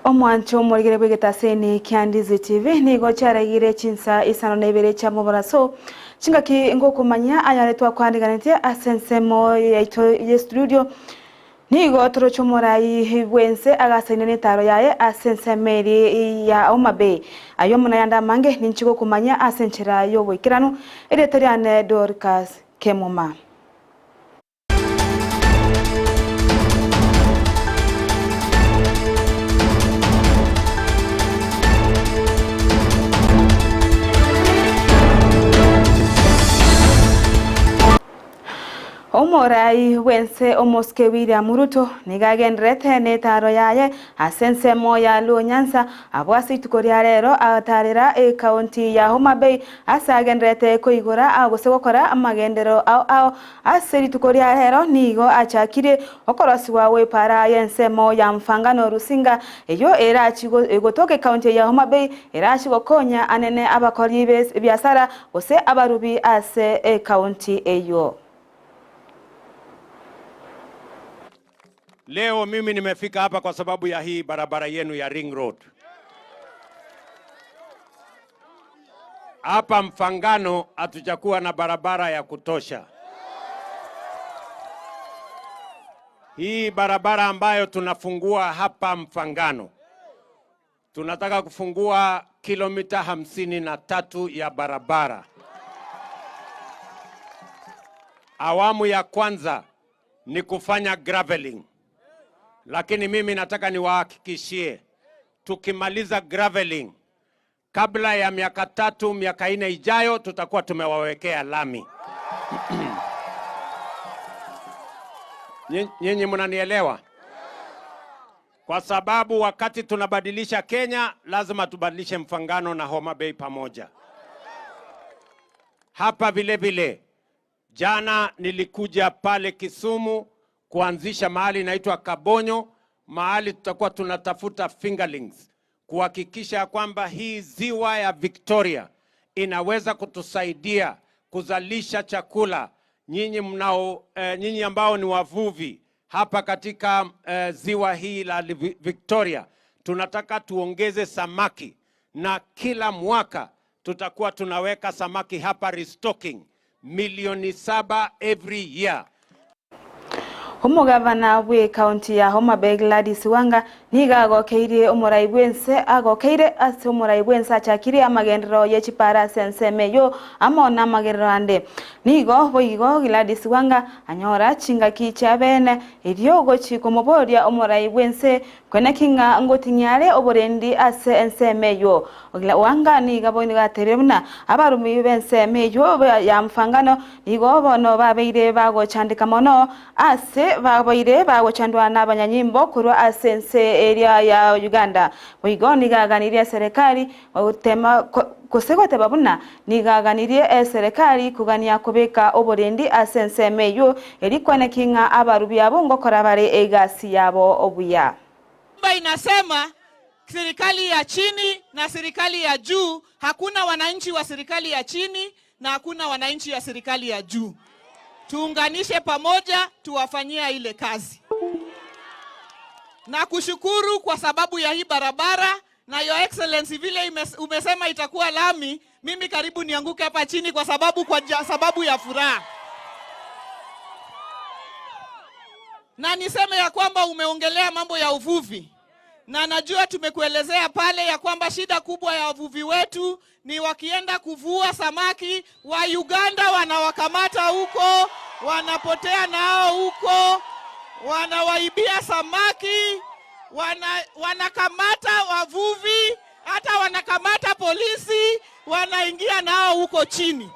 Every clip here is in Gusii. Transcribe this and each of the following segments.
Omwancho omorigere bw'egetaseni kia Ndizi TV nigo chiaregire chinsa isano na ibere chia moboraso, chingaki ngokomanyia ayare twakwaniganetie ase ensemo yaito y'estudio. Nigo toroche omorai bw'ense agasaine netaro yaye ase ensemo eria ya Homa Bay. Ayio amo nayande amange ninche gokomanyia ase enchera y'oboikeranu. Erieta riane Dorcas Kemuma. Omorai bw'ense omosike William Ruto nigo agendererete netaro yaye ase ensemo ya Luo Nyanza abwo ase rituko ria rero agatarera ekaunti ya Homa Bay ase agendererete koigora gose gokora amagenderero ao ao Ase rituko ria rero nigo achakire okorosigwa gw'epaara y'ensemo ya Mfangano Rusinga, eyio erachi gotoka ekaunti ya Homa Bay, erachi gokonya anene abakori b'ebiasara gose abarubi ase ekaunti eyio. Leo mimi nimefika hapa kwa sababu ya hii barabara yenu ya Ring Road. Hapa Mfangano hatujakuwa na barabara ya kutosha. Hii barabara ambayo tunafungua hapa Mfangano, tunataka kufungua kilomita 53 ya barabara. Awamu ya kwanza ni kufanya graveling, lakini mimi nataka niwahakikishie tukimaliza graveling kabla ya miaka 3 miaka 4 ijayo tutakuwa tumewawekea lami. Nyinyi mnanielewa? Kwa sababu wakati tunabadilisha Kenya lazima tubadilishe Mfangano na Homa Bay pamoja. Hapa vile vile jana nilikuja pale Kisumu kuanzisha mahali inaitwa Kabonyo, mahali tutakuwa tunatafuta fingerlings kuhakikisha kwamba hii ziwa ya Victoria inaweza kutusaidia kuzalisha chakula. Nyinyi ambao ni wavuvi hapa katika ziwa hii la Victoria, tunataka tuongeze samaki, na kila mwaka tutakuwa tunaweka samaki hapa restocking milioni 7 every year. Omogavana bwe county ya Homa Bay Gladys Wanga nigo agokeirie omorai bwense agokeire ase omorai bwense achakire amagenderero ye chipara ase ensemo eyo amo na amagenderero ande. Nigo boigo Gladys Wanga anyora chingaki chia bene erio gochi komoboria omorai bwense kweneki ng'a ngoting'iare oborendi ase ensemo eyo. Wanga nigo boigo atebire buna abarumi b'ensemo eyo ya Mfangano nigo bono babeire bagochandeka mono ase babeire bagochandwa n'abanyanyimbo korwa ase ense eria ya Uganda. Boigo nigo aganirie eserekari gotema gose goteba buna nigo aganirie eserekari kogania kobeka oborendi ase ensemo eyio eri kweneki ng'a abarubi abo ngokora bare egasi yabo obuya. Katiba inasema serikali ya chini na serikali ya juu, hakuna wananchi wa serikali ya chini na hakuna wananchi ya serikali ya juu. Tuunganishe pamoja, tuwafanyia ile kazi. Na kushukuru kwa sababu ya hii barabara, na Your Excellency vile umesema itakuwa lami, mimi karibu nianguke hapa chini kwa sababu ya furaha. Na niseme ya kwamba umeongelea mambo ya uvuvi. Na najua tumekuelezea pale ya kwamba shida kubwa ya wavuvi wetu ni wakienda kuvua samaki wa Uganda wanawakamata huko, wanapotea nao huko, wanawaibia samaki, wanakamata wavuvi, hata wanakamata polisi, wanaingia nao huko chini.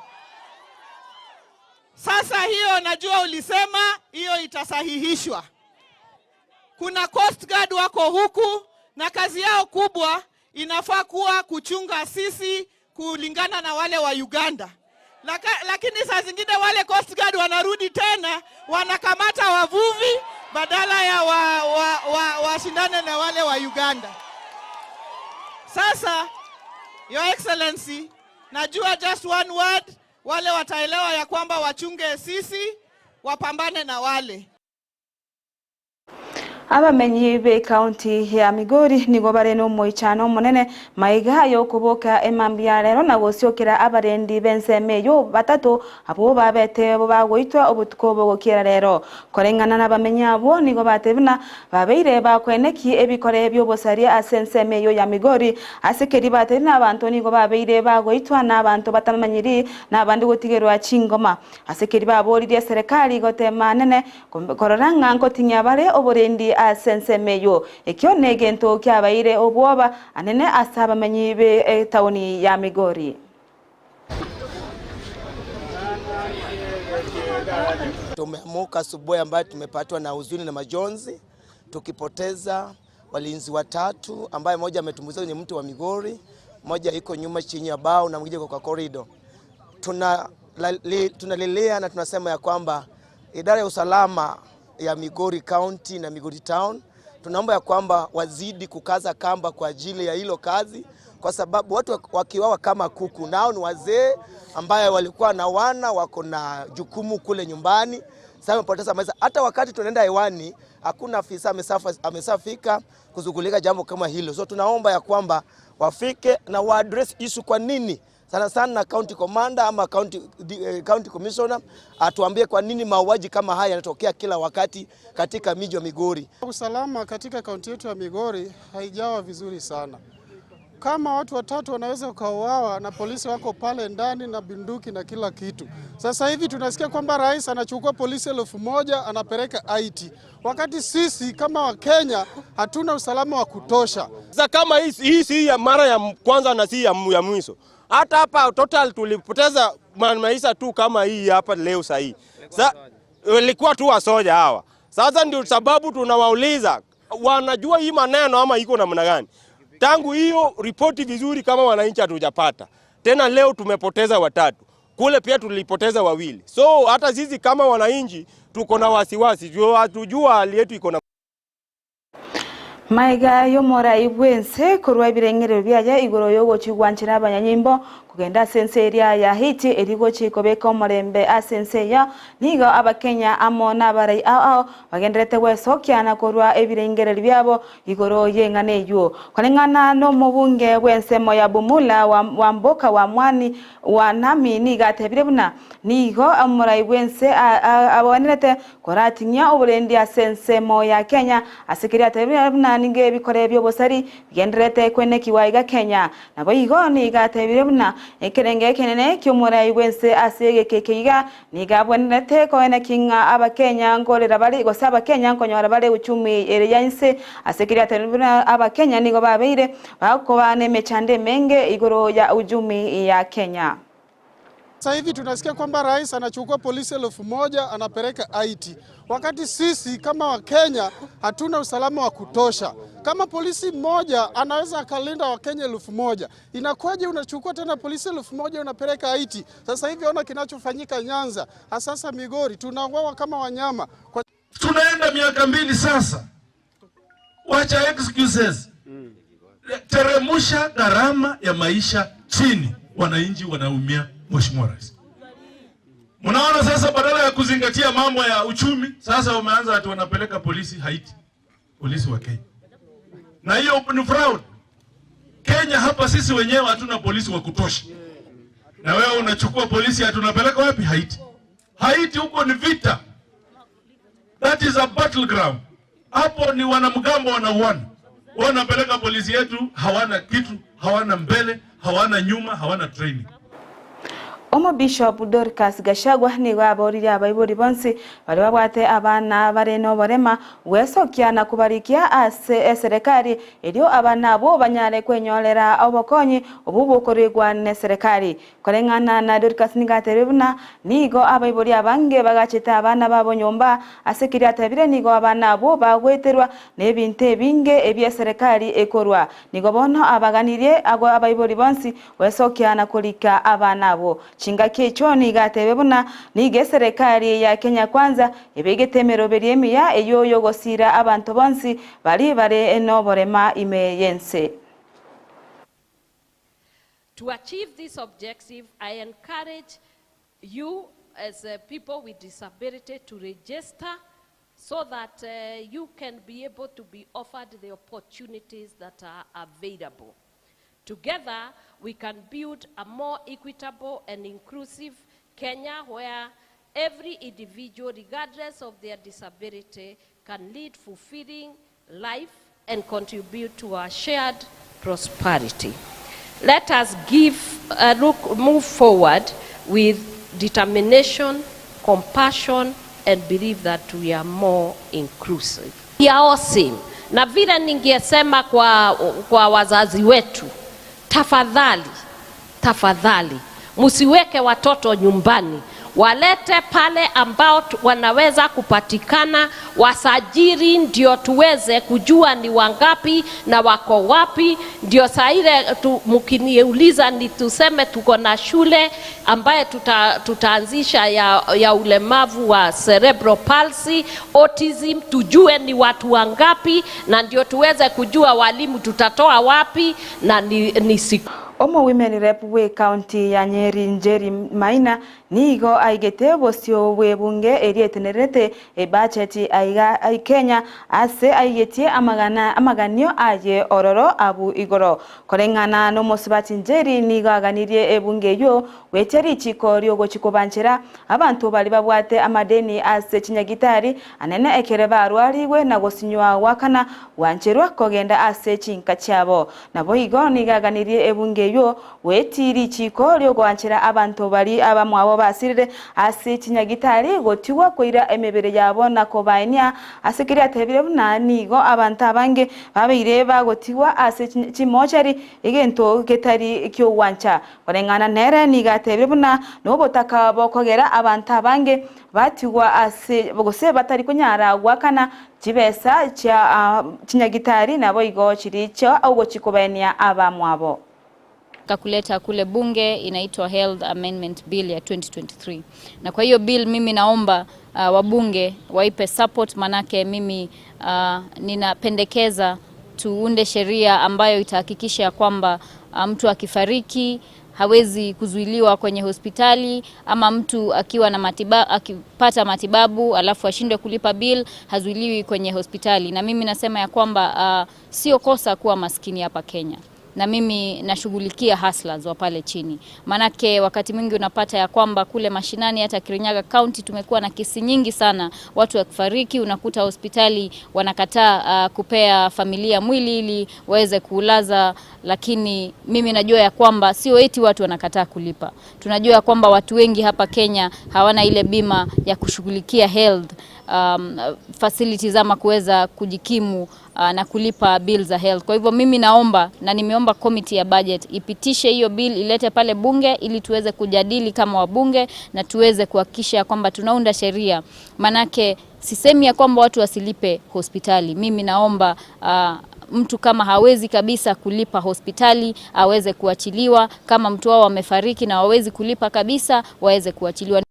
Sasa hiyo najua ulisema hiyo itasahihishwa. Kuna Coast Guard wako huku na kazi yao kubwa inafaa kuwa kuchunga sisi kulingana na wale wa Uganda. Lakini saa zingine wale Coast Guard wanarudi tena wanakamata wavuvi badala ya washindane na wale wa Uganda. Sasa Your Excellency, najua just one word, wale wataelewa ya kwamba wachunge sisi, wapambane na wale. Abamenyi b'ekaunti ya Migori nigo bare nomoichano omonene maiga y'okoboka emambia rero na gosiokera abarendi b'ensemo eyio batato abwo babete bagoitwa obotuko bogokiera rero. Koreng'ana nabamenyi abwo nigo batebire buna babeire bakoeneki ebikore bi'obosaria ase ensemo eyio ya Migori ase keria batebire buna abanto nigo babeire bagoitwa na abanto batamanyiri na abande gotigerwa chingoma ase keria baboririe eserekari gotema nene Korora ng'a nkotinyia bare oborendi ase ensemo eyio, ekio negento kiabaire obwoba anene ase abamenyi b'etaoni ya Migori. Tumeamuka asubuhi ambayo tumepatwa na huzuni na majonzi tukipoteza walinzi watatu ambaye mmoja ametumbuizwa kwenye mti wa Migori, mmoja iko nyuma chini ya bao na mwingine kwa korido. Tunalilia na tunasema ya kwamba idara ya usalama ya Migori County na Migori Town tunaomba ya kwamba wazidi kukaza kamba kwa ajili ya hilo kazi, kwa sababu watu wakiwawa kama kuku, nao ni wazee ambaye walikuwa na wana wako na jukumu kule nyumbani. Sasa wamepoteza maisha. Hata wakati tunaenda hewani hakuna afisa amesafika kushughulika jambo kama hilo. So tunaomba ya kwamba wafike na wa address issue, kwa nini sana sana county commander ama county commissioner atuambie kwa nini mauaji kama haya yanatokea kila wakati katika miji wa Migori. Usalama katika kaunti yetu ya Migori haijawa vizuri sana. Kama watu watatu wanaweza kuuawa na polisi wako pale ndani na bunduki na kila kitu. Sasa hivi tunasikia kwamba rais anachukua polisi 1000 anapeleka IT, wakati sisi kama Wakenya hatuna usalama wa kutosha. Sasa kama hii si ya mara ya kwanza na si ya mwisho. Hata hapa total tulipoteza maisha tu kama hii hapa leo sahi. Sasa ilikuwa tu wasoja hawa. Sasa ndio sababu tunawauliza wanajua hii maneno ama iko namna gani? Tangu hiyo ripoti vizuri kama wananchi hatujapata. Tena leo tumepoteza watatu. Kule pia tulipoteza wawili. So hata sisi kama wananchi tuko na wasiwasi. Hatujua hali yetu iko na Maiga yomorai bwense korwa ebireng'erero biaye igoro yogochigwanchera abanyanyimbo kugenda ase ense eria ya Haiti erigochi kobeka omorembe ase ense eyo nigo abakenya amo na abarai ao ao bagenderete gwesokiana korwa ebirengereri biabo igoro y'eng'ana eywo koreng'ana n'omobunge bw'ensemo ya Bumula wa Mboka wa Mwani wa Nami nigo atebire buna nigo omorai bwense abonerete koratinyia oborendi ase ensemo ya Kenya ase keria atebire buna ninge ebikore by'obosari bigenderete kwenekiwa iga Kenya nabo igo nigo atebire buna ekerenge ekenene ky'omorai bwense ase egekeke iga nigo abwenerete koeneki ng'a abakenya nkorera bare gose abakenya nkonyora bare uchumi ere ya inse ase keria atebire buna abakenya nigo babeire bakoba n'emechando emenge igoro ya uchumi ya Kenya. Sasa hivi tunasikia kwamba rais anachukua polisi 1000 anapeleka IT, wakati sisi kama Wakenya hatuna usalama wa kutosha. Kama polisi mmoja anaweza akalinda Wakenya 1000, inakuwaje unachukua tena polisi 1000 unapeleka IT? Sasa hivi ona kinachofanyika Nyanza, hasa Migori, tunauawa kama wanyama. Tunaenda miaka 2 sasa. Wacha excuses. Teremusha gharama ya maisha chini, wananchi wanaumia. Mheshimiwa Rais, mnaona sasa badala ya kuzingatia mambo ya uchumi, sasa umeanza ati wanapeleka polisi Haiti, polisi wa Kenya. Na hiyo ni fraud. Kenya hapa sisi wenyewe hatuna polisi wa kutosha. Na wewe unachukua polisi ati unapeleka wapi? Haiti. Haiti huko ni vita. That is a battleground. Hapo ni wanamgambo wanauana. Wanapeleka polisi yetu, hawana kitu, hawana mbele, hawana nyuma, hawana training. Omo Bishop Dorcas Gachagua nigo aborire abaibori bonsi bari babwate abana bare n'oborema gwesokia na kubarikia ase eserikali erio abana abo banyare kwenyorera obokonyi obu bokorigwa n'eserikali koreng'ana na Dorcas nigo atebire buna nigo abaibori abange bagachete abana babo nyomba ase keria atebire nigo abana abo bagweterwa n'ebinto ebinge ebia eserikali ekorwa nigo bono abaganirie ago abaibori bonsi gwesokia na korika abana abo chingaki echo nigo atebe buna nigo eserikali ya Kenya Kwanza ebegete emeroberi emiya eyo yogosira abantu bonsi bari bare n'oborema ime yense. To achieve this objective, I encourage you as people with disability to register so that you can be able to be offered the opportunities that are available. Together, we can build a more equitable and inclusive Kenya where every individual, regardless of their disability, can lead fulfilling life and contribute to our shared prosperity. Let us give, look, move forward with determination, compassion, and believe that we are more inclusive. We are all same. Na vile ningesema kwa, kwa wazazi wetu, tafadhali, tafadhali msiweke watoto nyumbani, walete pale ambao wanaweza kupatikana, wasajili ndio tuweze kujua ni wangapi na wako wapi, ndio saa ile mkiniuliza ni tuseme tuko na shule ambaye tuta, tutaanzisha ya, ya ulemavu wa cerebral palsy, autism, tujue ni watu wangapi na ndio tuweze kujua walimu tutatoa wapi na ni, ni siku Omo women rep we county ya Nyeri Njeri Maina nigo aigete bosio bwe bunge erietenerete ebudget aiga ai Kenya ase aigetie amagana amaganio aye ororo abu igoro koreng'ana n'omosubati Njeri nigo aganirie ebunge eyo gwetia richiko riogochikobanchera abanto bari babwate amadeni ase chinyagitari anene ekere barwarigwe na gosinywa gwakana gwancherwa kogenda ase chinka chiabo nabo igo nigo aganirie ebunge eyo gweti richiko riogoanchera abanto bari abamwabo basirire ase chinyagitari gotigwa koira emebere yabo na kobaenia ase keria atebire buna nigo abanto abange babeire bagotigwa ase chimochari egento getari kiogwancha koreng'ana nere nigo atebire buna nobotaka bokogera abanto abange batigwa ase gose batari konyara gwakana chibesa chia chinyagitari nabo igo chiricho ogochikobaenia abamwabo. Kakuleta kule bunge inaitwa Health Amendment Bill ya 2023. Na kwa hiyo bill mimi naomba wabunge waipe support, manake mimi ninapendekeza tuunde sheria ambayo itahakikisha kwamba mtu akifariki hawezi kuzuiliwa kwenye hospitali, ama mtu akiwa na matiba, akipata matibabu alafu ashindwe kulipa bill hazuiliwi kwenye hospitali. Na mimi nasema ya kwamba sio kosa kuwa maskini hapa Kenya. Na mimi nashughulikia hustlers wa pale chini. Manake wakati mwingi unapata ya kwamba kule mashinani hata Kirinyaga County tumekuwa na kesi nyingi sana, watu wakifariki unakuta hospitali wanakataa kupea familia mwili ili waweze kuulaza, lakini mimi najua ya kwamba sio eti watu wanakataa kulipa. Tunajua kwamba watu wengi hapa Kenya hawana ile bima ya kushughulikia health facilities ama kuweza kujikimu na kulipa bill za health. Kwa hivyo mimi naomba na nimeomba committee ya budget ipitishe hiyo bill, ilete pale bunge ili tuweze kujadili kama wabunge na tuweze kuhakikisha kwamba tunaunda sheria. Manake sisemi ya kwamba watu wasilipe hospitali. Mimi naomba mtu kama hawezi kabisa kulipa hospitali aweze kuachiliwa, kama mtu wao amefariki na hawezi kulipa kabisa waweze kuachiliwa.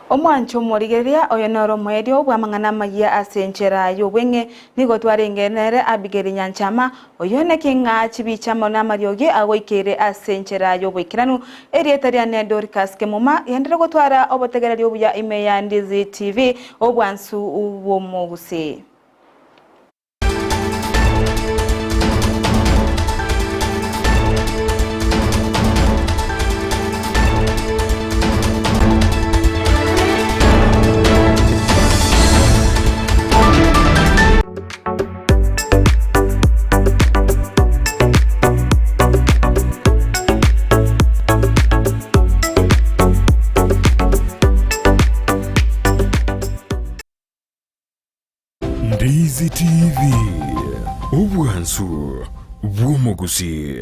Omwancho omorigereria oyo noro omwerio bw'amang'ana amaya ase enchera y'obweng'e nigo twarengenere Abigail Nyanchama oyo neke ng'a chibicha amo na amariogi agoikere ase enchera y'oboikeranu erieta riane Dorcas Kemuma yendere gotwara obotegereri obuya ime ya Ndizi TV obwansu bw'omogusii. Ndizi TV, obwansu bw'omogusii.